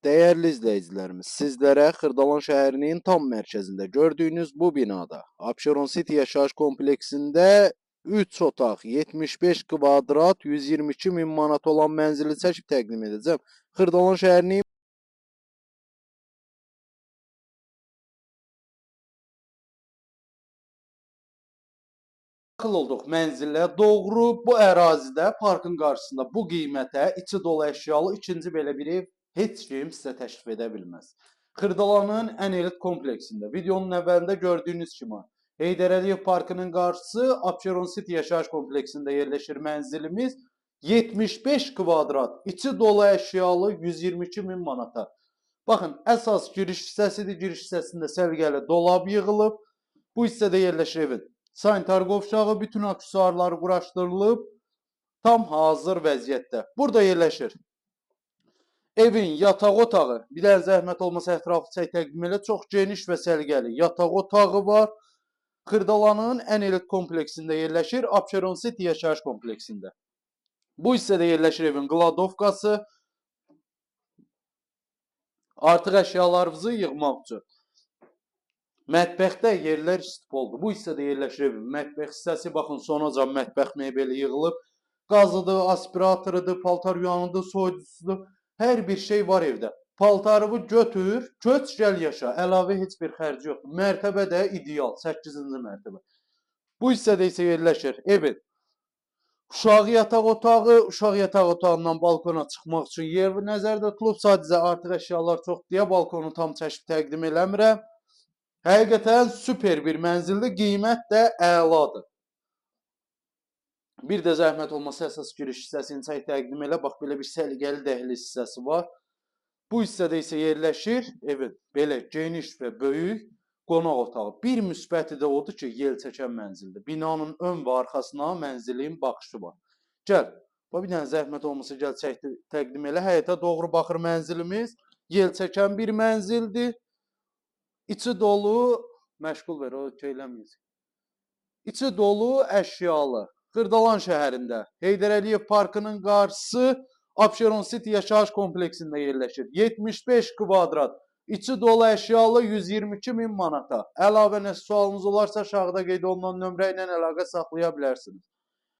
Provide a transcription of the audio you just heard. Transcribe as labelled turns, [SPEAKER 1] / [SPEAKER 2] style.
[SPEAKER 1] Dəyərli izləyicilərimiz, sizlərə Xırdalan şəhərinin tam mərkəzində gördüyünüz bu binada, Abşeron City yaşayış kompleksində 3 otaq, 75 kvadrat, 122 min manat olan mənzili çəkib təqdim edəcəm. Xırdalan şəhərinin daxil olduq mənzilə. Doğru bu ərazidə, parkın qarşısında bu qiymətə içi dolu əşyalı ikinci belə bir ev heç kim sizə təklif edə bilməz. Xırdalanın ən elit kompleksində, videonun əvvəlində gördüyünüz kimi Heydər Əliyev Parkının qarşısı Abşeron City yaşayış kompleksində yerləşir mənzilimiz. 75 kvadrat, içi dolu əşyalı 122 min manata. Baxın, əsas giriş hissəsidir. Giriş hissəsində səliqəli dolab yığılıb. Bu hissədə yerləşir evin sanitar qovşağı, bütün aksesuarları quraşdırılıb, tam hazır vəziyyətdə. Burada yerləşir evin yataq otağı. Bir dənə zəhmət olmasa ətraflı çək təqdim elə. Çox geniş və səliqəli yataq otağı var. Xırdalanın ən elit kompleksində yerləşir, Abşeron City yaşayış kompleksində. Bu hissədə yerləşir evin qladovkası. Artıq əşyalarınızı yığmaq üçün. Mətbəxdə yerlər istif oldu. Bu hissədə yerləşir evin mətbəx hissəsi. Baxın, sonacan mətbəx mebeli yığılıb. Qazıdır, aspiratorudur, paltar yuyanıdır, soyuducusudur. Hər bir şey var evdə. Paltarını götür, köç, gəl yaşa. Əlavə heç bir xərci yoxdur. Mərtəbə də ideal, 8-ci mərtəbə. Bu hissədə isə yerləşir evin uşaq yataq otağı, uşaq yataq otağından balkona çıxmaq üçün yer nəzərdə tutulub. Sadəcə artıq əşyalar çox deyə balkonu tam çəkib təqdim eləmirəm. Həqiqətən super bir mənzildir, qiymət də əladır. Bir də zəhmət olmasa əsas giriş hissəsini çək təqdim elə. Bax, belə bir səliqəli dəhliz hissəsi var. Bu hissədə isə yerləşir evin belə geniş və böyük qonaq otağı. Bir müsbəti də odur ki, yel çəkən mənzildir. Binanın ön və arxasına mənzilin baxışı var. Gəl, bax, bir dənə zəhmət olmasa gəl çək təqdim elə. Həyətə doğru baxır mənzilimiz. Yel çəkən bir mənzildir. İçi dolu, məşğul ver, o eləməyəcək. İçi dolu əşyalı. Xırdalan şəhərində, Heydər Əliyev Parkının qarşısı Abşeron City yaşayış kompleksində yerləşir. 75 kvadrat, içi dolu əşyalı 122 min manata. Əlavə nə sualınız olarsa aşağıda qeyd olunan nömrə ilə əlaqə saxlaya bilərsiniz.